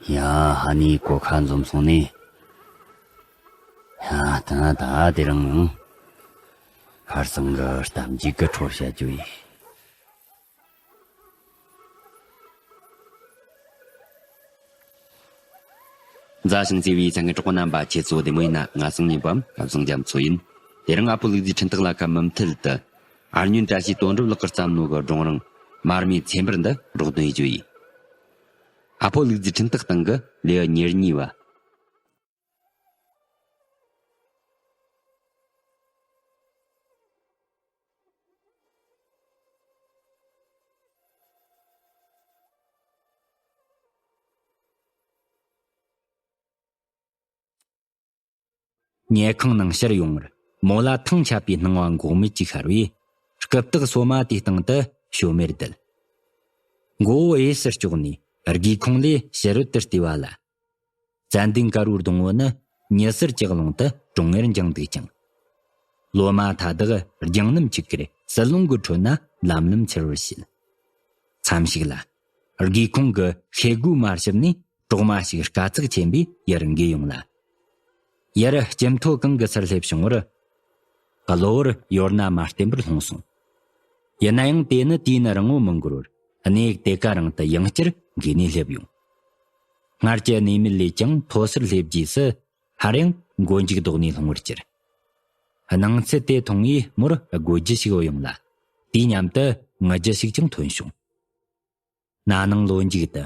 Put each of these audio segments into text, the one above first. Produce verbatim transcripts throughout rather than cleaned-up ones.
ཡ། ཧ་ནི་གོ་ཁ་འཛོམས་སོང་ནི། ཡ། ད་ད་དེ་རིང་ཡང་ཁར་སང་གི་གཏམ་རྒྱུད་ཀྱི་འཕྲོ་བཤད་རྒྱུ་ཡིན། མཛའ་ཞིང་བརྩེ་བའི་ཚང་གི་གྲོགས་པོ་རྣམ་པ་ཁྱེད་ཚོ་བདེ་མོ་ཡིན་ན། ང་སང་ཉིན་པའམ་སང་རྒྱ་མཚོ་ཡིན། དེ་རིང་ཨ་ཕོ་ལུག་རྫིའི་འཕྲིན་སྟེགས་ལ་ཁ་མུ་མཐུད་དུ། ཨར་ཉོན་བཀྲ་ཤིས་དོན་གྲུབ་ལགས་ཀྱིས་བརྩམས་ནོ་གི་སྒྲུང་རིང་མར་མེའི་ཚེ་འབར་འདི་རོགས་འདོན་ཡེད་རྒྱུ་ཡིན། ཨ་ཕོ་ལུག་རྫིའི་འཕྲིན་སྟེགས་སྟེང་གི་ལེའུ་ཉེར་གཉིས་པ། ཉལ་ཁང་ནང་ཕྱིར་ཡོང་བར་མོ་ལ་ཐང་ཆད་པའི་སྣང་བ་འགོག་མེད་ཀྱིས་ཤར་བས། རྐུབ་སྟེགས་སོ་མ་དེའི་སྟེང་དུ་ཞོན་མེར་བསྡད། མགོ་བོ་གཡས་སུ་ལྕོགས་ནས་སྒེའུ་ཁུང་ལས་ཕྱི་རོལ་དུ་བལྟས་པ་ལ། ཙན་དན་དཀར་བོའི་སྡོང་བོ་ནི་ཉི་ཟེར་གྱི་རླུང་དུ་གྲོང་ངེར་འགྱིང་འདུག་ཅིང་། ལོ་མ་མཐའ་དག་རྒྱང་སྣུམ་གཅིག་གིས་ཟིལ་རླུང་གི་ཁྲོད་ན་ལམ་ལམ་འཚེར་བར་བྱེད། མཚམས་ཤིག་ལ། སྒེའུ་ཁུང་གི་ཤེལ་སྒོའི་མར་ཕྱིར་ནས་གྲོག་མ་ཞིག་དཀའ་ཚེགས་ཆེན་པོས་ཡར་འགོས་ཡོང་ལ། ཡར་སྐྱིབས་ཐོ་གང་གི་སར་སླེབས་བྱུང་བར། གློ་བུར་ཡོར་ན་མ་བརྟན་པར་ལྷུང་སོང་། ཡིན་ན་ཡང་དེ་ནི་དུས་ཡུན་རིང་བོ་མི་འགོར་བར་གནས་དེ་ག་རང་དུ་ཡང་བསྐྱར་འགོས་ནས་སླེབས་ཡོང་། སྔར་གྱི་གནས་མལ་ལས་ཀྱང་མཐོ་སར་སླེབས་རྗེས་སུ། སླར་ཡང་མགོ་མཇུག་ལྡོག་ནས་ལྷུང་བར་གྱུར། སྣང་ཚུལ་དེ་མཐོང་བས་མོར་དགོད་རྒྱུ་ཞིག་ཡོང་ལ། དུས་མཉམ་དུ་ངུ་རྒྱུ་ཞིག་ཀྱང་ཐོན་བྱུང་། ན་ནིང་ལོ་མཇུག་ཏུ།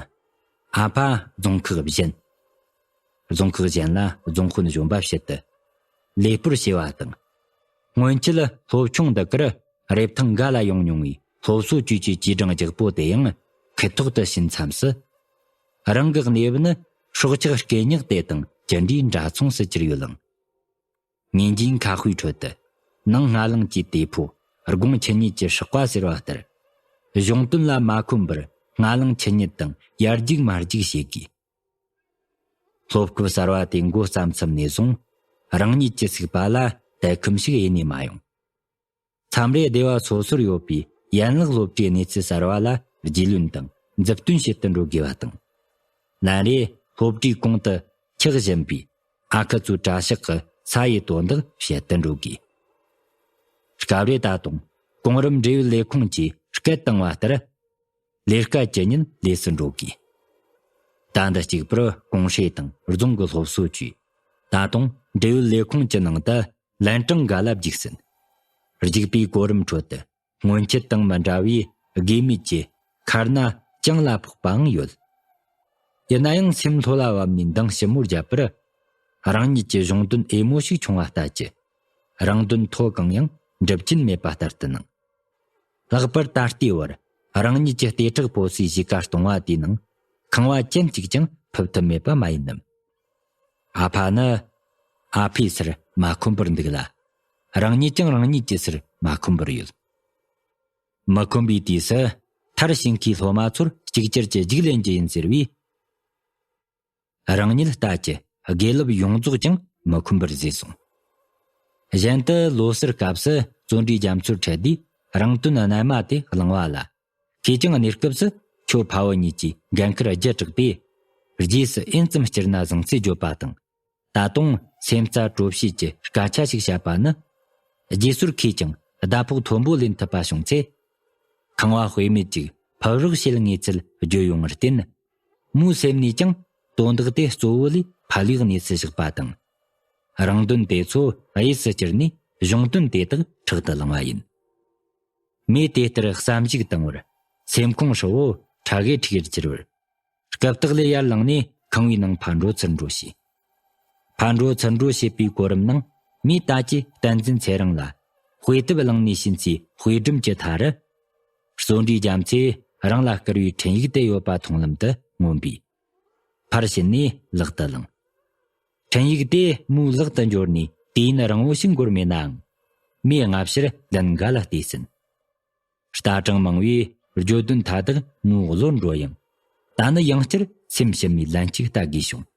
ཨ་ཕ་རྫོང་ཁག་གཞན། རྫོང་ཁག་གཞན་ལ་རྫོང་དཔོན་གཞོན་པ་ཕྱིར་དུ་ལས་སྤོར་བྱས་པ་དང་། སྔོན་ཆད་སློབ་ཆུང་འདི་གར་རེབ་ཐང་འགའ་ལ་ཡོང་མྱོང་བའི་སློབ་གསོ་ཅུས་ཀྱི་ཅུས་ཀྲང་རྒྱག་པོ་དེ་ཡང་ཁེ་ཐོག་ཏུ་ཕྱིན་མཚམས་སུ། རང་གི་གནས་བབ་ནི་སྲོག་ཆགས་སྐེ་ཉག་དེ་དང་ཅི་འདྲའི་འདྲ་མཚུངས་སུ་གྱུར་ཡོད་ལང་། ཉིན་རྒྱུན་ཁ་དཔེའི་ཁྲོད་དུ། ནངས་སྔ་ལངས་ཀྱི་དེ་ཕོ་དགོང་ཁྱི་ཉིད་ཀྱི་ཧྲག་པ་ཟེར་བ་ལྟར། གཞུང་དོན་ལ་མ་འཁོན་པར་སྔ་ལངས་ཁྱི་ཉིད་དང་ཡར་རྒྱུག་མར་རྒྱུག་བྱེད་དགོས། སློབ་སྐབས་གསར་བ་དེ་འགོ་བརྩམས་མཚམས་ནས་བཟུང་། རང་ཉིད་ཀྱི་ཚུགས་པ་ལ་དལ་ཁུམ་ཞིག་ཡེ་ནས་མ་ཡོང་། མཚམས་རེ་སྡེ་བ་སོ་སོར་ཡོད་པའི་ཡན་ལག་སློབ་གྲྭའི་གནས་ཚུལ་གསར་བ་ལ་རྒྱུས་ལོན་དང་མཛུབ་སྟོན་བྱེད་དུ་འགྲོ་དགོས་པ་དང་། ལན་རེ་སློབ་གྲྭའི་གོང་དུ་འཁྱགས་བཞིན་པའི་ཨ་ཁུ་ཚོའི་གྲྭ་ཤག་གི་ས་ཡི་དོན་དག་བྱེད་དུ་འགྲོ་དགོས། སྐབས་རེ་ད་དུང་གོང་རིམ་འབྲེལ་ཡོད་ལས་ཁུངས་ཀྱིས་སྐད་བཏང་བ་ལྟར། ལས་ཀ་ཇི་ཉིན་ལས་སུ་འགྲོ་དགོས། ཟླ་འདི་གཅིག་པུར་ཀུང་ཧྲེ་དང་རྫོང་གི་སློབ་གསོ་ཅུས། ད་དུང་འབྲེལ་ཡོད་ལས་ཁུངས་ཀྱི་ནང་དུ་ལན་གྲངས་འགའ་ལ་རྒྱུགས་ཟིན། རྒྱུགས་པའི་གོ་རིམ་ཁྲོད་དུ་སྔོན་ཆད་དང་མི་འདྲ་བའི་དགོས་མེད་ཀྱི་ཁ་སྣ་གྱང་ལ་ཕོག་པའང་ཡོད། ཡིན་ན་ཡང་སེམས་ལྷོད་ལ་བབས་ནས་འདང་ཞིབ་མོ་བརྒྱབ་པར། རང་ཉིད་ཀྱི་གཞུང་དོན་ཨེ་མོ་ཞིག་བྱུང་བ་ལྟ་ཅི། རང་དོན་མཐོ་གང་ཡང་འགྲུབ་ཀྱིན་མེད་པ་ལྟར་དུ་སྣང་། ལྷག་པར་ད་ལྟའི་བར་རང་ཉིད་ཀྱི་ལྟེ་ཁྲག་པོ་སའི་གཞིས་ཀ་སྟོང་བ་དེའི་ནང་ཁང་བ་ཅན་གཅིག་ཀྱང་ཕུབ་ཐུབ་མེད་པ་མ་ཡིན་ནམ། ཨ་ཕ་ནི་ཨ་ཕའི་སར་མ་འཁོན་པར་འདུག་ལ། རང་ཉིད་ཀྱང་རང་ཉིད་ཀྱི་སར་མ་འཁོན་པར་ཡོད། མི་འཁོན་པའི་དུས་སུ་མཐར་ཕྱིན་ཁའི་སློབ་མ་ཚོར་གཅིག་གྱུར་གྱི་རྒྱུགས་ལེན་རྒྱུ་ཡིན་ཟེར་བས། རང་ཉིད་ལྟ་ཅི་དགེ་སློབ་ཡོངས་རྫོགས་ཀྱང་མི་འཁོན་པར་བཟོས་སོང་། གཞན་དུ་ལོ་སར་སྐབས་སུ་བརྩོན་འགྲུས་རྒྱ་མཚོར་འཕྲད་དུས་རང་དོན་རྣལ་མ་དེ་བླངས་པ་ལ། ཁོས་ཀྱང་གནས་སྐབས་སུ་ཁྱོད་ཕ་བུ་གཉིས་ཀྱིས་འགན་ཁུར་རྒྱུ་དྲག་པས། རྗེས་སུ་ཨེན་ཙམ་སྐྱུར་ན་བཟང་ཚུལ་བརྗོད་པ་དང་། ད་དུང་སེམས་རྩ་དྲོ་བྱེད་ཀྱི་སྐད་ཆ་ཞིག་བཤད་པ་ནི། རྗེས་སོར་ཁོས་ཀྱང་ཟླ་ཕོགས་མཐོན་པོ་ལེན་ཐུབ་པ་བྱུང་ཚེ། ཁང་བ་དཔེ་མེད་ཅིག་ཕུབ་རོགས་བྱེད་ངེས་ཚུལ་བརྗོད་ཡོང་བར་བརྟེན། མོའི་སེམས་ནས་ཀྱང་དོན་དག་དེ་གཙོ་བོ་ལས་ཕལ་བའི་གནས་སུ་བཞག་པ་དང་། རང་དོན་དེ་ཚོ་གཡས་སུ་བསྐྱུར་ནས་གཞུང་དོན་དེ་དག་ཕྲག་ཏུ་བླངས་པ་ཡིན། མོས་དེ་ལྟར་བསམ་གཞིག་བཏང་བར་སེམས་ཁོང་ཧྲིལ་བོ་ཁྲ་གེ་ཁྲིག་གེར་གྱུར་བར། རྐུབ་སྟེགས་ལས་ཡར་ལངས་ནས་ཁང་བའི་ནང་ཕར་འགྲོ་ཚུར་འགྲོ་བྱས། ཕར་འགྲོ་ཚུར་འགྲོ་བྱེད་པའི་གོ་རིམ་ནང་མོས་ད་ཅི་བསྟན་འཛིན་ཚེ་རིང་ལ་དཔེ་དེབ་བླངས་ནས་ཕྱིན་ཚེ་དཔེ་སྒྲོམ་གྱི་མཐའ་རུ། བརྩོན་འགྲུས་རྒྱ་མཚོས་རང་ལ་བསྐུར་བའི་འཕྲིན་ཡིག་དེ་ཡོད་པ་མཐོང་ལམ་དུ་མངོན་པས། ཕར་ཕྱིན་ནས་ལག་ཏུ་བླངས། འཕྲིན་ཡིག་དེ་མོའི་ལག་ཏུ་འབྱོར་ནས་དུས་ཡུན་རིང་བོ་ཞིག་འགོར་མེད་ནའང་། མོས་སྔ་ཕྱིར་ལན་འགའ་ལ་བལྟས་ཟིན། ལྟ་གྲངས་མང་བས་བརྗོད་དོན་མཐའ་དག་མོའི་བློར་འགྲོ་ཡང་། ད་ནི་ཡང་བསྐྱར་སེམས་ཞུམ་མེད་ལན་གཅིག་ལྟ་དགོས་བྱུང་།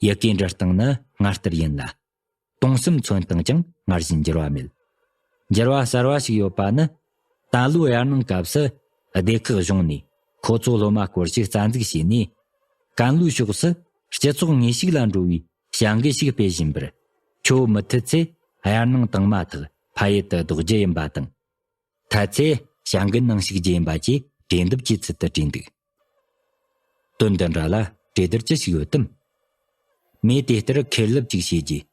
ཡི་གེའི་འབྲི་སྟངས་ནི་སྔར་ལྟར་ཡིན་ལ། དུང་སེམས་མཚོན་སྟངས་ཀྱང་སྔར་བཞིན་འགྱུར་བ་མེད། འགྱུར་བ་གསར་བ་ཞིག་ཡོད་པ་ནི། ད་ལོའི་དབྱར་གནང་སྐབས་སུ་སྡེ་ཁག་གཞུང་ནས་ཁོ་ཚོ་སློབ་མ་སྐོར་ཞིག་རྩ་འཛུགས་བྱས་ནས། ཀན་ལྷོའི་ཕྱོགས་སུ་སྤྱི་ཚོགས་ངེས་ཤིག་ལ་འགྲོ་བའི་བྱ་འགུལ་ཞིག་སྤེལ་བཞིན་པར། ཁྱོད་མུ་མཐུད་ཚེ་གཡར་ནང་དང་མ་ཐག་ཕ་ཡུལ་དུ་ལྡོག་རྒྱུ་ཡིན་པ་དང་། ཐ་ཚེ་བྱ་འགུལ་ནང་ཞུགས་རྒྱུ་ཡིན་པ་བཅས་གྲོས་འདེབས་ཀྱི་ཚུལ་དུ་བྲིས་འདུག་དོན་འདི་འདྲ་ལ་གྲོས་བསྡུར་ཅི་ཞིག་ཡོད་དམ། མོས་དེ་ལྟར་མཁས་སློབ་ཅིག་བྱས་རྗེས།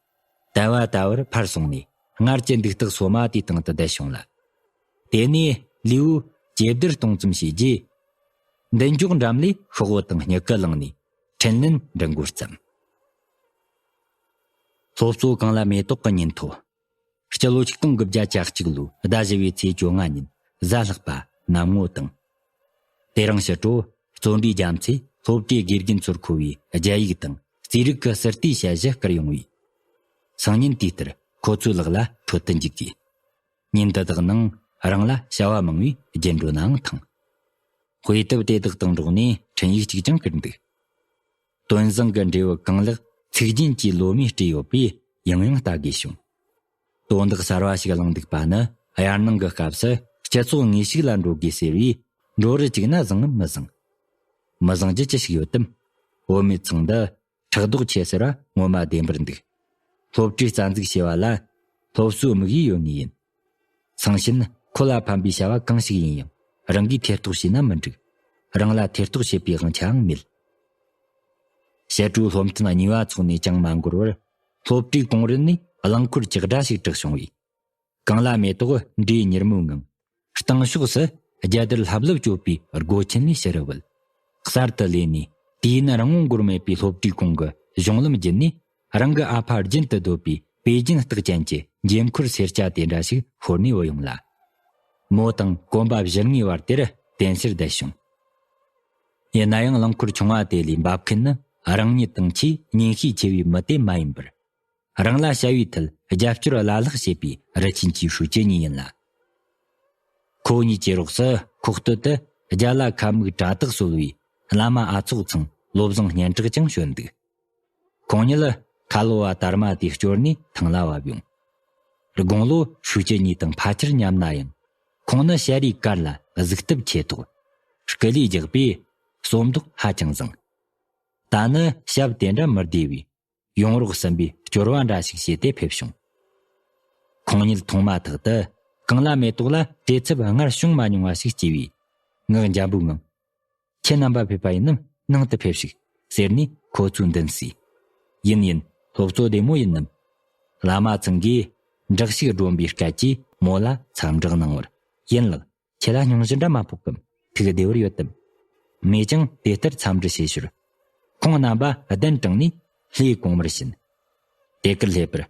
ཟླ་བ་ཟླ་བར་ཕར་སོང་ནས་སྔར་གྱི་འདུག་སྟེགས་སོ་མ་དེའི་སྟེང་དུ་བསྡད་བྱུང་ལ། དེ་ནས་ལུས་པོ་ཇེ་བདེར་གཏོང་ཙམ་བྱས་རྗེས། མདུན་ཅོག་འགྲམ་ལས་ཤོག་བུ་དང་སྨྱུ་གུ་བླངས་ནས་འཕྲིན་ལན་འདྲི་འགོ་བརྩམས། སློབ་གཙོ་གངས་ལྷ་མེ་ཏོག་གི་ཉིན་ཐོ། སྤྱི་ལོ་ཆིག་སྟོང་དགུ་བརྒྱ་གྱ་གཅིག་ལོའི་ཟླ་བཞི་པའི་ཚེས་བཅོ་ལྔ་ཉིན་གཟའ་ལྷག་པ་གནམ་ངོ་དྭངས། དེ་རིང་ཕྱི་དྲོ་བརྩོན་འགྲུས་རྒྱ་མཚོས་སློབ་གྲྭའི་དགེ་རྒན་ཚོར་མཁོ་བའི་རྒྱ་ཡིག་དང་རྩིས་རིག་གི་ཟུར་ལྟའི་དཔྱད་གཞི་བསྐུར་ཡོང་བས། སང་ཉིན་དུས་ལྟར་ཁོ་ཚོའི་ལག་ལ་འཕྲོད་དུ་འཇུག་དགོས། ཉིན་འདི་དག་ནང་རང་ལ་བྱ་བ་མང་བས་རྒྱུན་འགྲོ་ནའང་ཐང་། དཔེ་དེབ་དེ་དག་དང་འགྲོགས་ནས་འཕྲིན་ཡིག་ཅིག་ཀྱང་བསྐུར་འདུག་དོན་བཟང་གི་འབྲས་བུ་གང་ལེགས་ཚིག་རྒྱན་གྱི་ལོ་མས་སྤྲས་ཡོད་པས་ཡང་ཡང་ལྟ་དགོས་བྱུང་། དོན་དག་གསར་བ་ཞིག་གླེང་འདུག་པ་ནི། གཡར་ནང་གི་སྐབས་སུ་སྤྱི་ཚོགས་ངེས་ཤིག་ལ་འགྲོ་དགོས་ཟེར་བས། འགྲོ་རུ་བཅུག་ན་བཟང་ངམ་མི་བཟང་། མི་བཟང་རྒྱུ་ཅི་ཞིག་ཡོད་དམ། བུད་མེད་ཚང་འདི་ཕྲག་དོག་ཆེ་ཟེར་བ་ངོ་མ་བདེན་པར་འདུག་སློབ་གྲྭའི་རྩ་འཛུགས་བྱས་པ་ལ་སློབ་གསོའི་དམིགས་ཡུལ་ཡོད་ངེས་ཡིན། ཚང་ཕྱིན་ཁོ་ལ་ཕན་པའི་བྱ་བ་གང་ཞིག་ཡིན་ཡང་རང་གིས་ཐེ་གཏོགས་བྱས་ན་མི་འགྲིག་རང་ལ་ཐེ་གཏོགས་བྱེད་པའི་དབང་ཆའང་མེད། ཕྱི་དྲོའི་སློབ་ཐུན་གཉིས་པ་འཚོགས་ནས་ཅང་མ་འགོར་བར། སློབ་གྲྭའི་གོང་རོལ་ནས་རླངས་འཁོར་ལྕགས་སྒྲ་ཞིག་གྲགས་བྱུང་བས། གངས་ལྷ་མེ་ཏོག་འབྲས་མྱུར་མོའི་ངང་། རྟིང་ཕྱོགས་སུ་རྒྱལ་དར་ལྷབ་ལྷུབ་གཅོད་པའི་སྒོ་ཆེན་ལས་ཕྱི་རུ་བུད། གསར་དུ་ལས་ནས་དུས་ཡུན་རིང་བོ་འགོར་མེད་པའི་སློབ་གྲྭའི་གོང་གི་གཞུང་ལམ་བརྒྱུད་ནས། རང་གི་ཨ་ཕ་རྒྱུན་དུ་སྡོད་པའི་པེ་ཅིན་རྟགས་ཅན་གྱི་འགྱེམ་འཁོར་སེར་སྐྱ་དེ་འདྲ་ཞིག་ཤོར་ནས་བུད་ཡོང་ལ། མོ་དང་གོམ་པ་བཞུར་ངེས་བར་དེར་བརྟེན་ཕྱིར་བསྡད་བྱུང་། ཡིན་ན་ཡང་རླངས་འཁོར་ཆུང་བ་དེ་ལས་འབབ་མཁན་ནི་རང་ཉིད་དང་ཆེས་གཉེན་ཤས་ཆེ་བའི་མི་དེ་མ་ཡིན་པར། རང་ལ་བྱ་བའི་ཐད་རྒྱབ་སྐྱོར་བླ་ལྷག་བྱེད་པའི་རུ་ཆེན་གྱི་ཧྲུའུ་ཅི་གཉིས་ཡིན་ལ། ཁོ་གཉིས་ཀྱི་རོགས་སུ་ཁོག་སྟོད་དུ་རྒྱ་ལྭ་ཁ་མིག་དྲ་ཐག་སོལ་བའི་བླ་མ་ཨ་ཚོགས་ཚང་བློ་བཟང་སྙན་གྲགས་ཀྱང་བྱོན་འདུག་ཁོང་ཉིད་ཁ་ལོ་བ་དར་མ་དེ་སྐྱོར་ནས་ཐང་ལ་བབས་ཡོང་། དགུང་ལོ་ཧྲུའུ་ཅི་གཉིས་དང་ཕལ་ཆེར་མཉམ་ན་ཡང་། ཁོང་ནི་ཞ་རིའི་དཀར་ལ་གཟིགས་སྟབས་ཆེ་ཐོག་སྐུ་ལུས་རྒྱགས་པས་སོ་མདོག་ཧ་ཅང་བཟང་། ད་ནི་ཞབས་དེ་འདྲ་མི་བདེ་བས། ཡོང་རོགས་ཟིན་པའི་སྐྱོར་བ་འདྲ་ཞིག་བྱས་ཏེ་ཕེབས་བྱུང་། ཁོང་ཉིད་མཐོང་མ་ཐག་ཏུ་གངས་ལྷ་མེ་ཏོག་ལ་བྲེལ་འཚུབ་སྔར་བྱུང་མ་མྱོང་བ་ཞིག་སྐྱེས་པས། ངག་འཇམ་པོའི་ངང་། ཁྱེད་རྣམ་པ་ཕེབས་པ་ཡིན་ནམ། ནང་དུ་ཕེབས་ཤིག་ཟེར་ནས་ཁོ་ཚོའི་མདུན་བསུས། ཡིན་ཡིན། སློབ་གཙོ་བདེ་མོ་ཡིན་ནམ། བླ་མ་ཚང་གིས་འདྲེ་ཞིག་སྒྲོན་པའི་སྐད་ཀྱིས་མོ་ལ་འཚམས་འདྲི་གནང་བར། ཡིན་ལགས། ཁྱེད་ལ་སྙུང་གཞི་འདྲ་མ་ཕོག་གམ། ཐུགས་བདེ་བར་ཡོད་དམ། མོས་ཀྱང་དེ་ལྟར་འཚམས་འདྲི་བྱེད་ཞོར། ཁོང་རྣམ་པ་གདན་དྲངས་ནས་ལྷས་གོང་མར་ཕྱིན། དེ་ཀར་སླེབས་པར།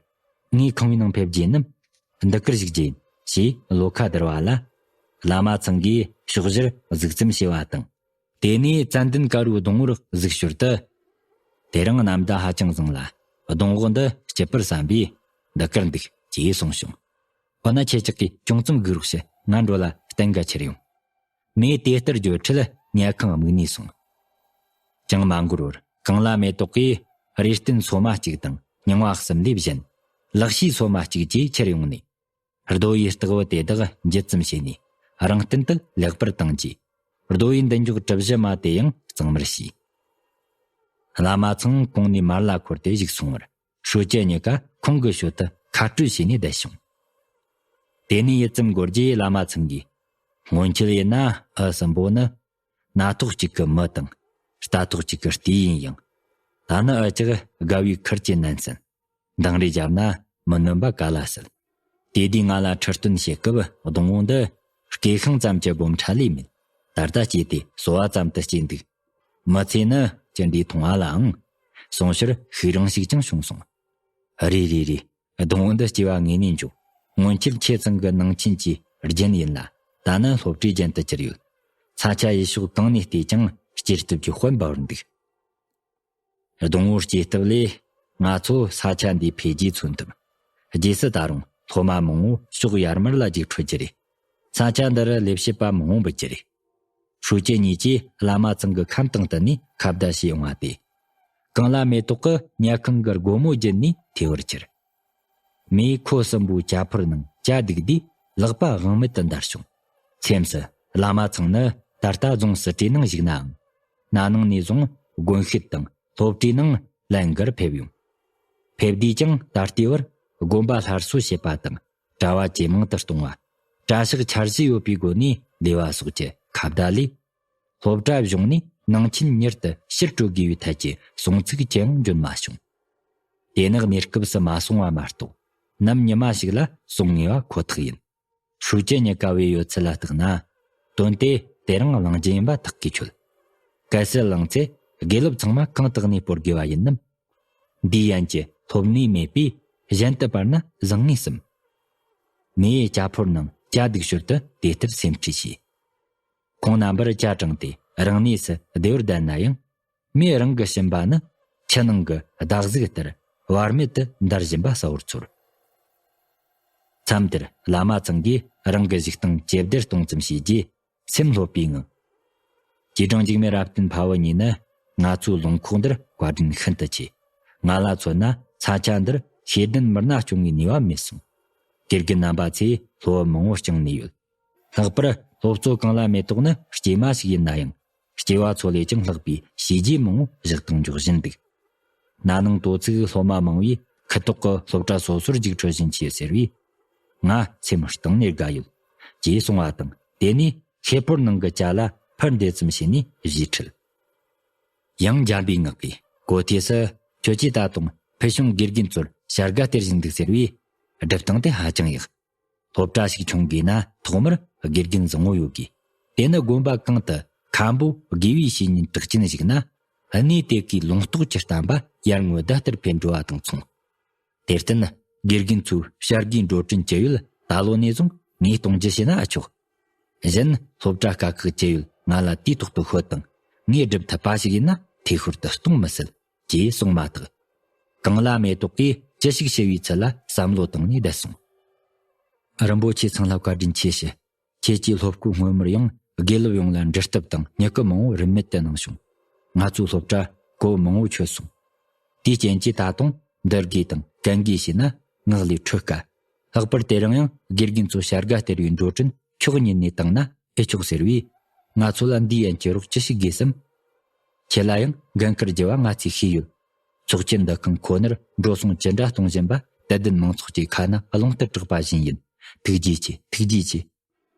ངས་ཁང་པའི་ནང་ཕེབས་རྒྱུ་ཡིན་ནམ། འདི་ཀར་བཞུགས་རྒྱུ་ཡིན། ཞེས་བློ་ཁ་བསྡུར་བ་ལ། བླ་མ་ཚང་གིས་ཕྱོགས་བཞིར་གཟིགས་རྩིས་བྱས་པ་དང་། དེ་ནས་ཙན་དན་དཀར་པོའི་སྡོང་བོར་གཟིགས་ཞོར་དུ། དེ་རིང་གནམ་བདག་ཧ་ཅང་བཟང་ལ། སྡོང་བོ་འདི་སྐྱིད་པར་བསམ་པས་འདི་ཀར་འདུག་ཅེས་གསུངས་བྱུང་། འོ་ན་ཁྱེད་ཅག་གིས་ཅུང་ཙམ་སྒུག་རོགས་ཞུ། ང་འགྲོ་ལ་གཏན་འགའ་ཁྱེར་ཡོང་། མོས་དེ་ལྟར་བརྗོད་འཕྲལ་ཉལ་ཁང་དམིགས་ནས་སོང་། ཅང་མ་འགོར་བར་གངས་ལྷ་མེ་ཏོག་གིས་རས་གཏན་སོ་མ་གཅིག་དང་རྙིང་བ་གསུམ་ལས་གཞན། ལག་ཤེས་སོ་མ་གཅིག་བཅས་ཁྱེར་ཡོང་ནས། རྡོ་ཡི་སྟེགས་བུ་དེ་དག་འཇུ་ཙམ་བྱས་ནས་རང་སྟེང་དུ་ལེགས་པར་བཏང་རྗེས། རྡོ་ཡི་མདུན་འཇོག་གྲུ་བཞི་མ་དེ་ཡང་གཙང་མར་བྱས། བླ་མ་ཚང་གོང་ནས་མར་ལ་འཁོར་ཏེ་བཞུགས་སོང་བར། ཧྲུའུ་ཅི་གཉིས་ཀ་ཁོང་གི་ཞོལ་དུ་ཁ་སྤྲོད་བྱས་ནས་བསྡད་བྱུང་། དེ་ནས་ཡུད་ཙམ་འགོར་རྗེས་བླ་མ་ཚང་གིས། སྔོན་ཆད་ཡིན་ན་འུ་གསུམ་པོ་ནི། སྣ་ཐོག་གཅིག་གི་མི་དང་། རྟ་ཐོག་གཅིག་གི་རྟེན་ཡིན་ཡང་། ད་ནི་འུ་ཅག་དགའ་བའི་ཁུར་གྱིས་མནན་ཟིན། འདང་རེ་བརྒྱབ་ན་མི་ནོན་པ་ག་ལ་སྲིད། དེ་དུས་ང་ལ་ཁྲི་སྟོན་བྱེད་སྐབས་སྡོང་བོ་འདི་སྐས་ཤིང་ཙམ་གྱི་སྦོམ་ཕྲ་ལས་མེད། ད་ལྟ་སྐྱེས་ཏེ་སོ་བ་ཙམ་དུ་སྐྱེས་འདུག་མི་ཚེ་ནི་ཅི་འདྲའི་ཐུང་བ་ལའང་། གསུངས་ཕྱིར་ཤུགས་རིང་ཞིག་ཀྱང་བྱུང་སོང་། རེད་རེད་རེད། སྡོང་བོ་འདི་སྐྱེ་བ་ངེས་ནས་འཇུག་སྔོན་ཆད་ཁྱེད་ཚང་གི་ནང་ཆེན་གྱི་རྒྱན་ཡིན་ལ། ད་ནི་སློབ་གྲྭའི་རྒྱན་དུ་གྱུར་ཡོད། ས་ཆ་ཡུལ་ཕྱོགས་གང་ནས་བལྟས་ཀྱང་སྐྱེས་སྟོབས་ཀྱི་དཔལ་འབར་བར་འདུག་སྡོང་བོའི་སྐྱེས་སྟོབས་ལས་ང་ཚོ་ས་ཆ་འདིའི་འཕེལ་རྒྱས་མཚོན་ཐུབ། རྗེས་སུ་ད་རུང་སློབ་མ་མང་བོ་ཕྱོགས་ཡར་མར་ལ་རྒྱུགས་འཕྲོད་ཀྱི་རེད། ས་ཆ་འདི་རུ་ལས་བྱེད་པ་མང་བོ་འབུད་ཀྱི་རེད། ཧྲུའུ་ཅི་གཉིས་ཀྱིས་བླ་མ་ཚང་གི་ཁམས་དང་བསྟུན་ནས་ཁ་བརྡ་བྱས་ཡོང་བ་དེ། གངས་ལྷ་མེ་ཏོག་གི་ཉལ་ཁང་གི་སྒོ་མོ་བརྒྱུད་ནས་ཐོས་པར་གྱུར། མོས་ཁོ་གསུམ་པོའི་ཇ་ཕོར་ནང་ཇ་བདུགས་དུས་ལག་པ་དབང་མེད་དུ་འདར་བྱུང་། སེམས་སུ་བླ་མ་ཚང་ནི་ད་ལྟ་རྫོང་སྲིད་གྲོས་ནང་བཞུགས་ནའང་། ན་ནིང་ནས་བཟུང་ དགོན་ཤུལ་དང་སློབ་གྲྭའི་ནང་ལན་འགར་ཕེབས་ཡོང་། ཕེབས་དུས་ཀྱང་ད་ལྟའི་བར་དགོན་པ་སླར་གསོ་བྱེད་པ་དང་གྲྭ་བ་ཇེ་མང་དུ་གཏོང་བ། གྲྭ་ཤག་འཆར་གཞི་ཡོད་པའི་སྒོ་ནས་ལས་པ་སོགས་ཀྱི་ཁ་བརྡ་ལས། སློབ་གྲྭ་གཞུང་ནས་ནང་ཆེན་མྱུར་དུ་ཕྱིར་སྤྲོད་དགོས་པའི་ཐད་ཀྱི་གསུང་ཚིག་ཅི་ཡང་འབྱོན་མ་བྱུང་། དེ་ནི་གནས་སྐབས་སུ་མ་སོང་བ་མ་གཏོགས། ནམ་ཉི་མ་ཞིག་ལ་གསུང་ངེས་པ་ཁོ་ཐག་ཡིན། ཧྲུའུ་ཅི་གཉིས་ཀ་བའི་ཡོད་ཚད་ལ་བརྟགས་ན། དོན་དེ་དེ་རིང་གླེང་རྒྱུ་ཡིན་པ་ཐག་གིས་ཆོད། གལ་སྲིད་གླེང་ཚེ་དགེ་སློབ་ཚང་མ་གང་དག་ནས་སྤོར་དགོས་པ་ཡིན་ནམ། འདིའི་ཡན་གྱི་སློབ་གནས་མེད་པས་གཞན་དུ་སྤར་ན་བཟང་ངེས་སམ། མེ་ཡི་ཇ་ཕོར་ནང་ཇ་བདུག་ཞོར་དུ་དེ་ལྟར་སེམས་ཁྲིད་བྱས། ཁོང་རྣམ་པར་ཇ་དྲངས་ཏེ་རང་གནས་སུ་བདེ་བར་བསྡད་ན་ཡང་། མེ་རང་གི་བྱིན་པ་ནི་ཆུ་ནང་གི་ཟླ་གཟུགས་ལྟར་བར་མེད་དུ་འདར་བཞིན་པ་གསལ་བོར་ཚོར། མཚམས་དེར་བླ་མ་ཚང་གིས་རང་གི་བཞུགས་སྟངས་ཇེ་བདེར་གཏོང་ཙམ་བྱས་རྗེས་སེམས་ལྷོད་པའི་ངང་། རྗེས་འབྲང་འཇིགས་མེད་རབ་བརྟན་འཕགས་པ་གཉིས་ནི་ང་ཚོའི་ལུང་ཁོག་འདིར་བཀའ་དྲིན་ཤིན་ཏུ་ཆེ། ང་ལ་མཚོན་ན་ས་ཆ་འདིར་ཤེས་ལྡན་མི་སྣ་སྐྱོང་བའི་ནུས་པ་མེད་གསུངས། དགེ་རྒན་རྣམ་པ་ཚོས་སློབ་བུ་མང་བོ་བསྐྱངས་ནས་ཡོད། ལྷག་པར་སློབ་གཙོ་གངས་ལྷ་མེ་ཏོག་ནི་སྐྱེས་མ་ཞིག་ཡིན་ན་ཡང་། སྐྱེས་པ་ཚོ་ལས་ཀྱང་ལྷག་པའི་བྱས་རྗེས་མང་བོ་བཞག་སྟངས་འཇོག་བཞིན་འདུག། ན་ནིང་དོ་ཚིགས་སློབ་མ་མང་བོས་ཁུ་ཐོག་གི་སློབ་གྲྭ་སོ་སོར་རྒྱུགས་འཕྲོད་བཞིན་མཆིས་ཟེར་བས། ང་སེམས་གཏིང་ནས་དགའ་ཡོད། ཅེས་གསུངས་པ་དང་དེ་ནས་ཤེལ་ཕོར་ནང་གི་ཇ་ལ་ཕར་འདེད་ཙམ་བྱས་ནས་བཞེས་ཁྲིད། ཡང་འཇམ་པའི་ངག་གིས་གོ་ཐོས་སུ། ཁྱོད་ཀྱིས་ད་དུང་ཕུལ་བྱུང་དགེ་རྒན་ཚོར་བྱ་དགའ་སྟེར་བཞིན་འདུག་ཟེར་བས། སྒྲུབ་སྟངས་དེ་ཧ་ཅང་ཡག། སློབ་གྲྭ་ཞིག་ཆུང་དགོས་ན་ཐོག་མར་དགེ་རྒན་བཟང་བོ་ཡོད་དགོས། དེ་ནི་དགོན་པ་གང་དུ་མཁན་པོ་དགེ་བའི་བཤེས་གཉེན་གྲགས་ཅན་ཞིག་ན། གནས་དེ་གའི་ལུང་རྟོགས་ཀྱི་བསྟན་པ་ཡར་ངོའི་ཟླ་ལྟར་འཕེལ་འགྲོ་བ་དང་མཚུངས། དེར་བརྟེན་དགེ་རྒན་ཚོའི་བྱ་དགའི་འགྲོ་གྲོན་ཇི་ཡོད་ད་ལོ་ནས་བཟུང་ངས་གཏོང་རྒྱུ་བྱས་ན་ཨ་ཆོག། གཞན་སློབ་གྲྭ་དཀའ་ཁག་ཇི་ཡོད་ང་ལ་དུས་ཐོག་ཏུ་ཤོད་དང་། ངས་སྒྲུབ་ཐུབ་པ་ཞིག་ཡིན་ན་ཐེ་ཤོར་དུ་གཏོང་མི་སྲིད། ཅེས་གསུངས་མ་ཐག། གངས་ལྷ་མེ་ཏོག་གིས་ཅི་ཞིག་ཞུ་བའི་ཚུལ་ལ་བསམ་བློ་བཏང་ནས་བསྡད་སོང་། རིན་པོ་ཆེ་ཚང་ལ་བཀའ་དྲིན་ཆེ་ཞུ། ཁྱེད་ཀྱིས་སློབ་སྐུ་སྔོན་མར་ཡང་དགེ་སློབ་ཡོངས་ལ་འབྲེལ་སྟབས་དང་མྱུ་གུ་མང་བོ་རིན་མེད་དུ་གནང་བྱུང་། ང་ཚོའི་སློབ་གྲྭ་གོ་མང་བོ་ཆོད་སོང་། དེའི་རྐྱེན་གྱིས་ད་དུང་འདུལ་དགེ་དང་གན་དགེ་བྱས་ན་ངག་ལས་འཕྲོས་དཀའ། ལྷག་པར་དེ་རིང་ཡང་དགེ་རྒན་ཚོ་བྱ་དགའ་སྟེར་བའི་འགྲོ་གྲོན་ཁྱོག་ཉིད་ནས་བཏང་ན་ཨེ་ཆོག་ཟེར་བས། ང་ཚོ་ལ་འདིའི་ཡན་གྱི་རོགས་ཅི་ཞིག་དགོས་སམ། ཁྱེད་ལ་ཡང་འགན་ཁུར་རྒྱུ་བ་ང་ཚོས་ཤེས་ཡོད། ཚོགས་ཆེན་འདུ་ཁང་ཁོ་ནར་འགྲོ་སོང་ཅི་འདྲ་གཏོང་བཞིན་པ་དད་ལྡན་མང་ཚོགས་ཀྱི་ཁ་ན་རླུང་ལྟར་གྲགས་པ་བཞིན་ཡིན། ཐུགས་རྗེ་ཆེ། ཐུགས་རྗེ་ཆེ།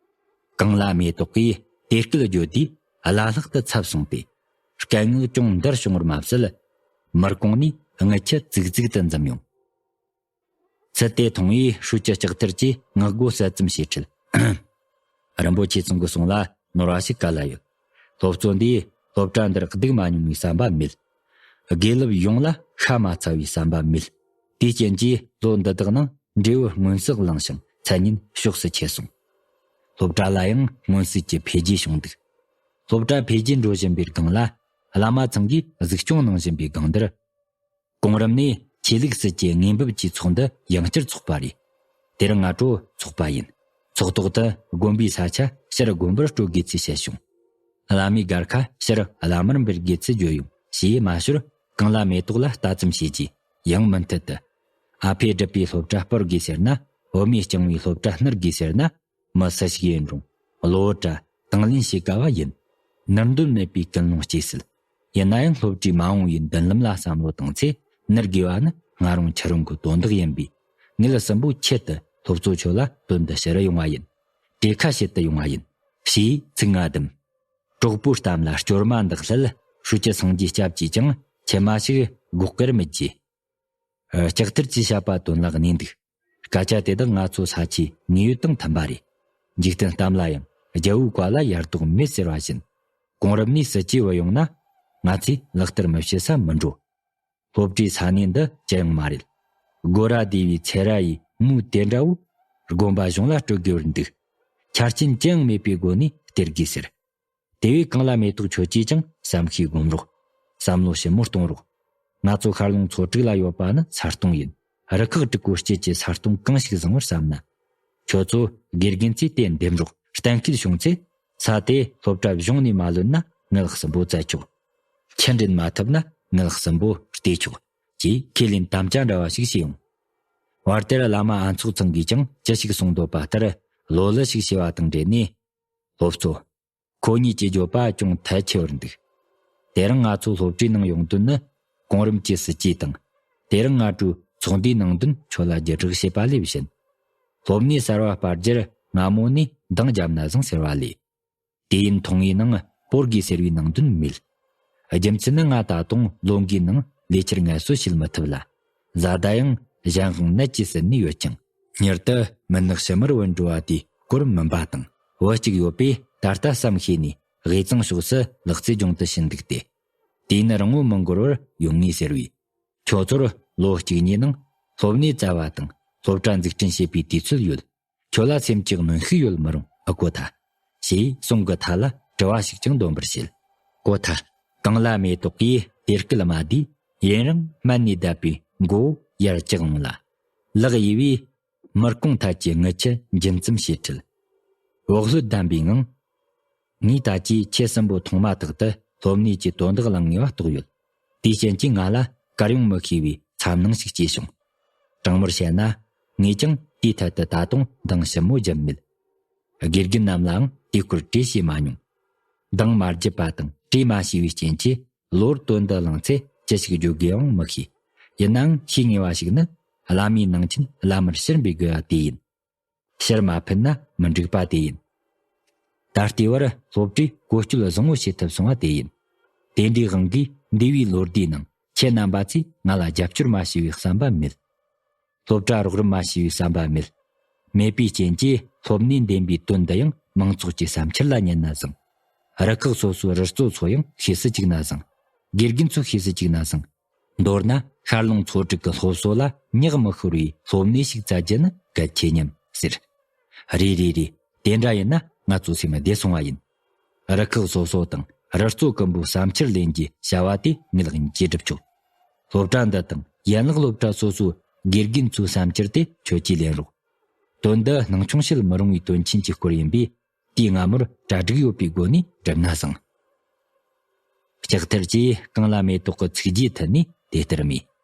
གངས་ལྷ་མེ་ཏོག་གིས་དེ་སྐད་བརྗོད་དུས་བླ་ལྷག་ཏུ་འཚབ་སོང་སྟེ། དཀའ་ངལ་ཅུང་འདར་བྱུང་བར་མ་ཟད། མར་གོང་ནས་རྔུལ་ཆུ་ཙིག་ཙིག་ཏུ་འཛིན་ཡོང་། ཚུལ་དེ་མཐོང་བས་ཧྲུའུ་ཅི་ལྕགས་ཐར་གྱིས་ངག་སྒོ་གསལ་ཙམ་བྱས་ཁྲིད། རིན་པོ་ཆེ་ཚང་གི་གསུང་ལ་ནོར་བ་ཞིག་ག་ལ་ཡོད། སློབ་གཙོ་འདིས་སློབ་གྲྭ་འདིར་སྡུག་མ་མྱོང་བའི་བསམ་པ་མེད། དགེ་སློབ་ཡོངས་ལ་ཤ་མ་ཚ་བའི་བསམ་པ་མེད། དེའི་རྐྱེན་གྱིས་ལོ་འདི་དག་ནང་འབྲས་བུ་མངོན་གསལ་བླངས་ཤིང་མཚན་སྙན་ཕྱོགས་སུ་ཁྱེར་སོང་། སློབ་གྲྭ་ལ་ཡང་མངོན་གསལ་གྱི་འཕེལ་རྒྱས་བྱུང་འདུག། སློབ་གྲྭ་འཕེལ་རྒྱས་འགྲོ་བཞིན་པའི་སྒང་ལ་བླ་མ་ཚང་གིས་གཟིགས་སྐྱོང་གནང་བཞིན་པའི་སྒང་འདིར། གོང་རིམ་ནས་ཆོས་ལུགས་སྲིད་ཀྱི་དངོས་འབེབས་ཀྱི་ཚོགས་འདུ་ཡང་བསྐྱར་ཚོགས་པ་རེད། དེར་ང་གྲོ་ཚོགས་པ་ཡིན། ཚོགས་ཐོག་ཏུ་དགོན་པའི་ས་ཆ་ཕྱིར་དགོན་པར་སྤྲོད་དགོས་ཚུལ་བཤད་བྱུང་། བླ་མའི་སྒར་ཁ་ཕྱིར་བླ་མར་འབུལ་དགོས་ཚུལ་བརྗོད་ཡོང་ཞེས་མ་ཞོར་གངས་ལྷ་མེ་ཏོག་ལ་ལྟ་ཙམ་བྱས་རྗེས་ཡང་མུ་མཐུད་དུ། ཨ་ཕས་བསྒྲུབས་པའི་སློབ་གྲྭ་སྤར་དགོས་ཟེར་ན། བུ་མོས་བསྐྱངས་པའི་སློབ་གྲྭ་བསྣུར་དགོས་ཟེར་ན། མི་སུ་ཞིག་ཡིན་རུང་གློ་བུར་དྲ་དང་ལེན་བྱེད་དཀའ་བ་ཡིན། ནུར་འདོན་མེད་པའི་ཀུན་སློང་སྐྱེ་སྲིད། ཡིན་ན་ཡང་སློབ་གྲྭའི་མ་འོངས་པའི་མདུན་ལམ་ལ་བསམ་བློ་བཏང་ཚེ་ནུར་དགོས་པ་ནི་ང་རང་ཁྱེད་རང་གི་དོན་དག་ཡིན་པས། ངེད་གསུམ་པོ་ཆེད་དུ་སློབ་གཙོ་མཆོག་ལ་དོན་འདི་ཞུ་རུ་ཡོང་བ་ཡིན། གྲོས་ཁ་བྱེད་དུ་ཡོང་བ་ཡིན། ཞེས་ཚིག་རྔ་བསྡམས། གྲོགས་པོའི་གཏམ་ལ་སྐྱོར་མ་འདེགས་སླད་ཧྲུའུ་ཅི་སངས་རྒྱས་སྐྱབས་ཀྱིས་ཀྱང་མཆི་མ་ཞིག་སྒོག་སྐར་མི་བརྗེད། ལྕགས་ཐར་གྱིས་བཤད་པ་དོན་ལ་གནས་འདུག། སྐད་ཆ་དེ་དག་ང་ཚོ་ས་ཆའི་དངོས་ཡོད་དང་མཐུན་པ་རེད། འཇིག་རྟེན་གཏམ་ལ་ཡང་རྒྱལ་པོའི་བཀའ་ལ་ཡར་ལྡོག་མེད་ཟེར་བ་བཞིན། གོང་རིམ་ནས་སྲིད་ཇུས་བུད་ཡོང་ན། ང་ཚོས་ལག་བསྟར་མི་བྱེད་ས་མི་འགྲོ། སློབ་གྲྭའི་ས་གནས་འདི་ཅི་ཡང་མ་རེད། སྒོ་ར་སྡེ་བའི་ཚེ་ར་ཡི་མུའུ་དེ་འདྲ་བོ་དགོན་པ་གཞུང་ལ་སྤྲོད་དགོས་པར་འདུག། ཆ་རྐྱེན་ཅི་ཡང་མེད་པའི་སྒོ་ནས་སྟེར་དགོས་ཟེར། དེ་བས་གངས་ལ་མེ་ཏོག་ཁྱོད་ཀྱིས་ཀྱང་བསམ་ཤེས་སྒོམ་རོགས། བསམ་བློ་ཞིབ་མོ་གཏོང་རོགས། ང་ཚོ་ཤར་ལུང་མཚོ་དྲུག་ལ་ཡོད་པ་ནི་ས་སྟོང་ཡིན། རུ་ཁག་དྲུག་གོ་དཀྱིལ་གྱི་ས་སྟོང་གང་ཞིག་བཟང་བར་བསམ་ན། ཁྱོད་ཚོ་དགེ་རྒན་ཚོས་དེ་འདེམས་རོགས། གཏན་འཁེལ་བྱུང་ཚེ། ས་དེ་སློབ་གྲྭ་གཞུང་ནས་མ་ལོན་ན་ངེད་གསུམ་པོ་བཙལ་ཆོག། ཁྱི་འདྲེན་མ་ཐུབ་ན་ངེད་གསུམ་པོ་བལྟས་ཆོག། ཅེས་ཁས་ལེན་དམ་བཅའ་འདྲ་བ་ཞིག་བྱས་ཡོང་། བར་དེར་བླ་མ་ཨ་ཚོགས་ཚང་གིས་ཀྱང་ཅི་ཞིག་གསུང་འདོད་པ་ལྟར་ལོ་ལེགས་ཤིག་བྱས་པ་དང་འབྲེལ་ནས། སློབ་གཙོ། ཁོ་གཉིས་ཀྱི་བརྗོད་པ་ཅུང་ཐལ་ཆེ་བར་འདུག། དེ་རིང་ང་ཚོ་སློབ་གྲྭའི་ནང་ཡོང་དོན་ནི་གོང་རིམ་གྱི་སྲིད་ཇུས་དང་། དེ་རིང་སྔ་དྲོའི་ཚོགས་འདུའི་ནང་དོན་ཁྱོད་ལ་བརྒྱུད་བསྒྲགས་བྱས་པ་ལས་བཞིན། སློབ་གནས་གསར་བ་སྤར་རྒྱུར་སྔ་མོ་ནས་འདང་བརྒྱབ་ན་བཟང་ཟེར་བ་ལས། དུས་ཡུན་ཐུང་ངུའི་ནང་སྤོར་དགོས་ཟེར་བའི་ནང་དོན་མེད། རྒྱུ་མཚན་ནི་ང་ད་དུང་ལོ་འགའི་ནང་ལས་འཆར་ངལ་གསོ་བྱེད་མི་ཐུབ་ལ། བཟའ་ཟླ་ཡང་གཞན་དབང་ནད་ཀྱིས་ཟིན་ནས་ཡོད་ཅིང་། མྱུར་དུ་མུན་ནག་ཕྱི་མར་བུད་འགྲོ་བ་དེའི་སྐོར་མིན་པ་དང་། བུ་གཅིག་ཡོད་པས་ད་ལྟ་བསམ་ཤེས་ནས་དབུས་གཙང་ཕྱོགས་སུ་ལག་རྩེད་སྦྱོང་དུ་ཕྱིན་འདུག་སྟེ། དུས་ཡུན་རིང་བོ་མི་འགོར་བར་ཡོང་ངེས་ཟེར་བས། ཁྱོད་ཚོར་ལོ་གཅིག་གཉིས་ནང་སློབ་གནས་བཙལ་བ་དང་སློབ་གྲྭ་འཛུགས་སྐྲུན་བྱེད་པའི་དུས་ཚོད་ཡོད། ཁྱོད་ལ་སེམས་ཀྱི་གནོན་ཤུགས་ཡོད་མི་རུང་ཨ་གོ་ཐལ། ཞེས་གསུང་གི་མཐའ་ལ་དྲི་བ་ཞིག་ཀྱང་འདོན་པར་བྱེད། གོ་ཐལ། གངས་ལ་མེ་ཏོག་གིས་དེར་སྐུལ་མ་དེས་ཡུན་རིང་སྨད་ནས་བསྡད་པའི་མགོ་བོ་ཡར་བཀྱགས་ཡོང་ལ། ལག་གཡས་པས་དམུ་རྐོང་ཐད་ཀྱི་རྔུལ་ཆུ་འགྱིང་ཙམ་བྱས་ཁྲིད། འོག་ལྷོད་ལྡན་པའི་ངང་། ངས་ད་ཅི་ཁྱེད་གསུམ་པོ་མཐོང་མ་ཐག་ཏུ་སློབ་གནས་ཀྱི་དོན་དག་གླེང་ངེས་པ་རྟོགས་ཡོད། དེའི་རྐྱེན་གྱིས་ང་ལ་གར་ཡོང་མི་ཤེས་པའི་འཚབ་སྣང་ཞིག་སྐྱེས་བྱུང་། དྲང་མོར་བཤད་ན། ངས་ཀྱང་དེའི་ཐད་དུ་ད་དུང་འདང་ཞིབ་མོ་བརྒྱབ་མེད། དགེ་རྒན་རྣམས་ལའང་དེའི་སྐོར་དྲིས་བྱས་མ་མྱོང་། འདང་མ་བརྒྱབ་པ་དང་དྲིས་མ་བྱས་པའི་རྐྱེན་གྱིས། གློ་བུར་དོན་འདི་བླངས་ཚེ་ཅི་ཞིག་བརྗོད་དགོས་ཡང་མི་ཤེས། ཡིན་ནའང་ཤེས་ངེས་པ་ཞིག་ནི། བླ་མའི་ནང་ཆེན་བླ་མར་ཕྱིར་འབུད་དགོས་པ་དེ་ཡིན། ཕྱིར་མ་ཕུད་ན་མི་འགྲིག་པ་དེ་ཡིན། ད་ལྟའི་བར་སློབ་གྲྭས་བཀོལ་སྤྱོད་བཟང་བོ་བྱེད་ཐུབ་སོང་བ་དེ་ཡིན། དེ་འདྲའི་དབང་གིས་འདས་པའི་ལོ་ཟླའི་ནང་ཁྱེད་རྣམ་པ་ཚོས་ང་ལ་རྒྱབ་སྐྱོར་མ་བྱས་པའི་བསམ་པ་མེད། སློབ་གྲྭ་རོགས་རམ་མ་བྱས་པའི་བསམ་པ་མེད། མེད་པའི་རྐྱེན་གྱིས་སློབ་གནས་འདེམས་པའི་དོན་འདི་ཡང་མང་ཚོགས་ཀྱི་བསམ་འཆར་ལ་ཉན་ན་བཟང་། རུ་ཁག་སོ་སོའི་རུ་གཙོ་ཚོ་ཡང་ཤེས་སུ་བཅུག་ན་བཟང་། དགེ་རྒན་ཚོ་ཤེས་སུ་བཅུག་ན་བཟང་། མདོར་ན་ཤར་ལུང་ཚོ་དྲུག་གི་སློབ་གསོ་ལ་ཉག་མི་ཤོར་བའི་སློབ་གནས་ཤིག་བཙལ་རྒྱུ་ནི་གལ་ཆེ་སྙམ་ཟེར། རེད་རེད་རེད། དེ་འདྲ་ཡིན་ན་ང་ཚོ་སེམས་བདེ་སོང་བ་ཡིན། རུ་ཁག་སོ་སོ་དང་རུ་གཙོ་ཀུན་པོའི་བསམ་འཆར་ལེན་རྒྱུའི་བྱ་བ་དེ་ངས་ལག་གཉིས་ཀྱིས་སྒྲུབ་ཆོག་སློབ་གྲྭ་འདི་དང་ཡན་ལག་སློབ་གྲྭ་སོ་སོའི་དགེ་རྒན་ཚོའི་བསམ་འཆར་དེ་ཁྱོད་ཀྱིས་ལེན་རོགས། དོན་འདི་སྣང་ཆུང་བྱེད་མི་རུང་བའི་དོན་ཆེན་གྱི་སྐོར་ཡིན་པས། དེའི་སྔ་མོར་གྲ་སྒྲིག་ཡོད་པའི་སྒོ་ནས་བསྒྲུབས་ན་བཟང་། ལྕགས་ཐར་གྱིས་གངས་ལ་མེ་ཏོག་གི་ཚིག་རྗེས་མཐུད་ནས་དེ་ལྟར་སྨྲས།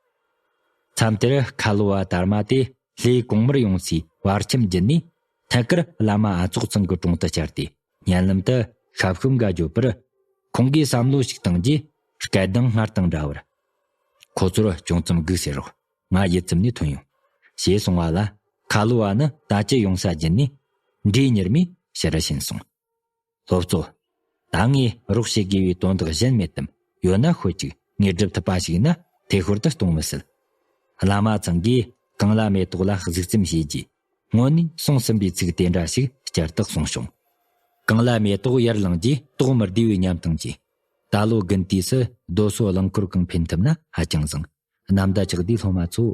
མཚམས་དེར་ཁ་ལོ་བ་དར་མ་དེ་ལྷའི་གོང་མར་ཡོང་སའི་བར་ཁྱིམ་བརྒྱུད་ནས་ཐད་ཀར་བླ་མ་ཨ་ཚོགས་ཚང་གི་དྲུང་དུ་བཅར་ཏེ། སྙན་ལམ་དུ་ཤབ་ཤུབ་འགའ་བརྗོད་པར། ཁོང་གིས་བསམ་བློ་ཞིག་བཏང་རྗེས་སྐད་གདངས་སྔར་དང་འདྲ་བར། ཁོ་ཚོར་ཅུང་ཙམ་སྒུག་ཟེར་རོགས། ང་ཡིད་ཚིམ་ནས་ཐོན་ཡོང་། ཞེས་གསུངས་པ་ལ། ཁ་ལོ་བ་ནི་ད་ཅི་ཡོང་ས་བརྒྱུད་ནས་འདྲིས་གཉེར་མས་ཕྱིར་ཕྱིན་སོང་། སློབ་གཙོ། ད་ངས་རོགས་བྱེད་དགོས་པའི་དོན་དག་གཞན་མེད་དམ། ཡོད་ན་ཤོད་ཅིག་ངས་སྒྲུབ་ཐུབ་པ་ཞིག་ཡིན་ན་ཐེ་ཤོར་དུ་གཏོང་མི་སྲིད། བླ་མ་ཚང་གིས་གངས་ལ་མེ་ཏོག་ལ་གཟིགས་རྩིས་བྱས་རྗེས། སྔོན་ནས་གསུངས་ཟིན་པའི་ཚིག་དེ་འདྲ་ཞིག་བསྐྱར་དུ་གསུངས་བྱུང་། གངས་ལ་མེ་ཏོག་ཡར་ལངས་རྗེས་དོགས་མི་བདེ་བའི་ཉམས་དང་བཅས། ད་ལོ་དགུན་དུས་སུ་རྡོ་སོལ་རླངས་འཁོར་གང་འཕེན་ཐུབ་ན་ཧ་ཅང་བཟང་། གནམ་ཟླ་ཆགས་དུས་སློབ་མ་ཚོ།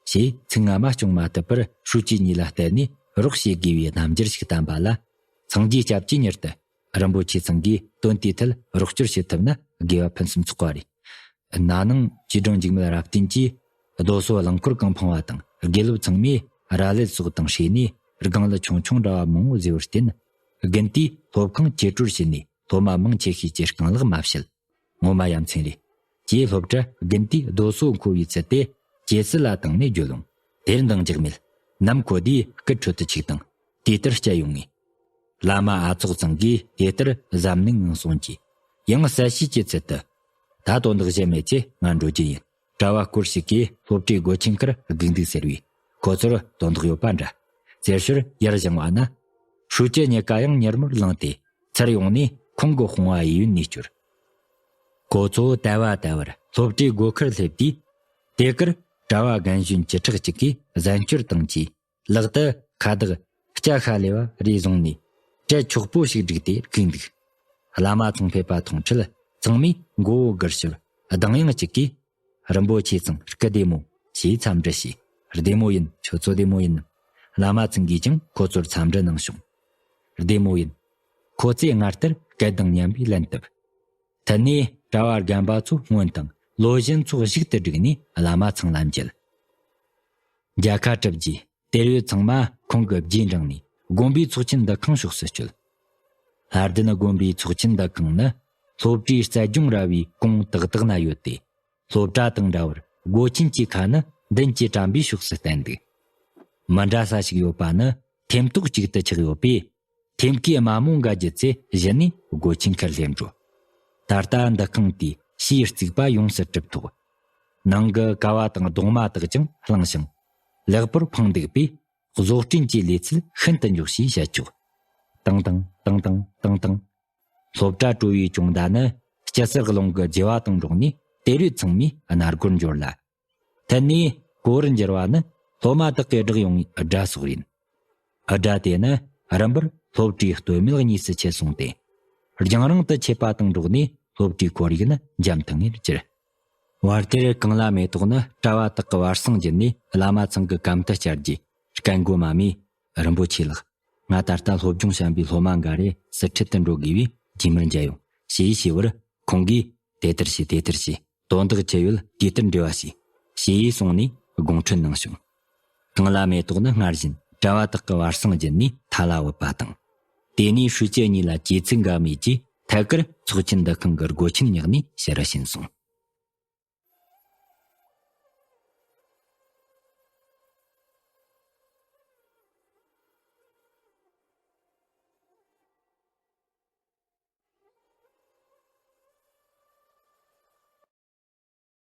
ཞེས་ཚིག་སྔ་མ་སྐྱོང་མ་ཐུབ་པར་ཧྲུའུ་ཅི་གཉིས་ལ་གཏད་ནས་རོགས་བྱེད་དགོས་པའི་རྣམ་འགྱུར་ཞིག་བསྟན་པ་ལ། སངས་རྒྱས་སྐྱབས་ཀྱིས་མྱུར་དུ་རིན་པོ་ཆེ་ཚང་གིས་དོན་དེའི་ཐད་རོགས་སྐྱོར་བྱེད་ཐུབ་ན་དགེ་བ་ཕུན་སུམ་ཚོགས་པ་རེད། ན་ནིང་ཆོས་སྒྲོན་འཇིགས་མེད་རབ་བརྟན་གྱིས་རྡོ་སོལ་རླངས་འཁོར་གང་འཕངས་པ་དང་དགེ་སློབ་ཚང་མས་ར་ལད་སོགས་དང་བྱས་ནས་སྒང་ལ་ཆུང་ཆུང་འདྲ་བ་མང་བོ་བཟོས་པར་བརྟེན། དགུན་དུས་སློབ་ཁང་ཆེ་དྲུག་བྱས་ནས་སློབ་མ་མང་ཆེ་ཤོས་ཀྱི་རྐང་ལག་མ་བཤལ། ངོ་མ་ཡ་མཚན་རེད། ཅེས་སློབ་གྲྭ་དགུན་དུས་རྡོ་སོལ་མཁོ་བའི་ཚུལ་དེ་ཇེ་སྲིད་ལ་བཏང་ནས་བརྗོད་ལོང་། དེར་འདང་རྒྱག་མེད། ནམ་མཁོ་དུས་སྐུ་ཁྲོད་དུ་ཆིག་དང་། དེ་ལྟར་བསྐྱལ་ཡོང་ངེས། བླ་མ་ཨ་ཚོགས་ཚང་གིས་དེ་ལྟར་གཟབ་ནན་ངང་གསུངས་ཀྱིས། ཡང་གསལ་བཤད་ཀྱི་ཚུལ་དུ། ད་དོན་དག་གཞན་མེད་ཚེ་ང་འགྲོ་རྒྱུ་ཡིན། གྲྭ་བ་སྐོར་ཞིག་གིས་སློབ་གྲྭའི་སྒོ་ཆེན་ཁར་སྒུག་འདུག་ཟེར་བས། ཁོ་ཚོར་དོན་དག་ཡོད་པ་འདྲ། ཟེར་ཞོར་ཡར་བཞེངས་པ་ན། ཧྲུའུ་ཅི་གཉིས་ཀ་ཡང་མྱུར་མོར་ལངས་ཏེ། ཚུར་ཡོང་ནས་ཁོང་གི་དཔུང་བ་གཡས་གཡོན་ནས་བསྐྱོར། ཁོ་ཚོ་དལ་བ་དལ་བར་སློབ་གྲྭའི་སྒོ་ཁར་སླེབས་དུས། དེ་གར་གྲྭ་བ་རྒན་གཞོན་བཅུ་ཕྲག་གཅིག་གིས་གཟན་སྐྱོར་དང་བཅས། ལག་ཏུ་ཁ་བཏགས་སྐྱ་ཤ་ལེ་བ་རེ་བཟུང་ནས། གྲལ་ཆོག་པོ་ཞིག་བསྒྲིགས་ཏེ་སྒུག་འདུག་བླ་མ་ཚང་ཕེབས་པ་མཐོང་འཕྲལ་ཚང་མས་མགོ་བོ་སྒུར་ཞོར་གདངས་དབྱངས་གཅིག་གིས། རིན་པོ་ཆེ་ཚང་སྐུ་བདེ་མོ། ཞེས་འཚམས་འདྲི་བྱས། བདེ་མོ་ཡིན། ཁྱོད་ཚོ་བདེ་མོ་ཡིན། བླ་མ་ཚང་གིས་ཀྱང་ཁོ་ཚོར་འཚམས་འདྲི་གནང་བྱུང་། བདེ་མོ་ཡིན། ཁོ་ཚོས་སྔར་ལྟར་སྐད་གདངས་མཉམ་པས་ལན་བཏབ། ཐད་ནས་གྲྭ་བ་རྒན་པ་ཚོ་སྔོན་དང་ལོ་གཞོན་ཚོ་གཞུག་ཏུ་བསྒྲིགས་ནས་བླ་མ་ཚང་ལ་མཇལ། མཇལ་ཁ་གྲུབ་རྗེས་དེར་ཡོད་ཚང་མ་ཁོང་གི་རྗེས་འབྲངས་ནས་དགོན་པའི་ཚོགས་ཆེན་འདུ་ཁང་ཕྱོགས་སུ་བསྐྱོད། ལྷ་ལྡན་དགོན་པའི་ཚོགས་ཆེན་འདུ་ཁང་ནི་སློབ་གྲྭའི་རྩལ་སྦྱོང་ར་བའི་གོང་ཏག་ཏག་ན་ཡོད་དེ། སློབ་གྲྭ་དང་འདྲ་བར་སྒོ་ཆེན་གྱི་ཁ་ནི་མདུན་གྱི་དྲ་འབུའི་ཕྱོགས་སུ་བསྟན་འདུག་མི་འདྲ་ས་ཞིག་ཡོད་པ་ནི་ཐེམ་ཐོག་གཅིག་ཏུ་ཆགས་ཡོད་པས། ཐེམ་སྐས་དམའ་མོ་འགའ་བརྒྱུད་ཚེ་གཞི་ནས་སྒོ་ཆེན་ཁར་སླེབས་འགྲོ། ད་ལྟ་འདུ་ཁང་དེའི་ཕྱིའི་རྩིག་པ་ཡོངས་སུ་གྲུབ་ཐོག །ནང་གི་ཀ་བ་དང་གདུང་མ་དག་ཀྱང་བླངས་ཤིང་། ལེགས་པོར་འཕངས་འདུག་པས། བཟོ་སྐྲུན་གྱི་ལས་ཚུལ་ཤིན་ཏུ་མགྱོགས་ཞེས་བཤད་ཆོག །ཏང་ཏང་ཏང་ཏང་ཏང་ཏང་། སློབ་གྲྭ་གྲོལ་བའི་ཅོང་བརྡ་ནི་སྐྱི་བསེར་རླུང་གི་རྒྱུ་བ་དང་འགྲོགས་ནས་ཏེ་རུ་ཚང་མའི་རྣ་སྒོར་འབྱོར་ལ། དེ་ནས་གོ་བར་འགྱུར་བ་ནི་སློབ་མ་དག་གིས་བསྒྲགས་ཡོང་བའི་སྒྲ་སོགས་ཡིན། སྒྲ་དེ་ནི་རིམ་པར་སློབ་གྲྭའི་སྟོད་སྨད་གཉིས་སུ་ཆད་སོང་སྟེ། རྒྱང་རིང་དུ་ཆད་པ་དང་འགྲོགས་ནས་སློབ་གྲྭའི་ཁོར་ཡུག་ནི་འཇམ་ཐིང་ངེར་གྱུར། བར་དེར་གངས་ལྷ་མེ་ཏོག་ནི་གྲྭ་བ་དག་གི་བར་གསེང་བརྒྱུད་ནས་བླ་མ་ཚང་གི་གམ་དུ་བཅར་རྗེས། སྐད་མགོ་མ་སྨྲས། རིན་པོ་ཆེ་ལགས། ང་ད་ལྟ་སློབ་སྦྱོང་བྱམས་པའི་སློབ་མ་འགའ་རེ་སི་ཁྲིད་དུ་འགྲོ་དགོས་པས་རྗེས་མར་མཇལ་ཡོང་ཞེས་ཞུས་པར། ཁོང་གིས། དེ་ལྟར་བྱས། དེ་ལྟར་བྱས། དོན་དག་ཅི་ཡོད་དེ་ལྟར་འབྲེལ་བ་བྱས། ཞེས་གསུངས་ནས་དགོངས་ཁྲེལ་གནང་བྱུང་། གངས་ལྷ་མེ་ཏོག་ནི་སྔར་བཞིན་གྲྭ་བ་དག་གི་བར་གསེང་བརྒྱུད་ནས་མཐའ་ལ་བུད་པ་དང་། དེ་ནས་ཧྲུའུ་ཅི་གཉིས་ལ་གྱེས་ཚིག་འགའ་མེད་ཀྱིས་ཐད་ཀར་ཚོགས་ཆེན་འདུ་ཁང་གི་སྒོ་ཆེན་བསྙེགས་ནས་ཕྱིར་ཕྱིན་སོང་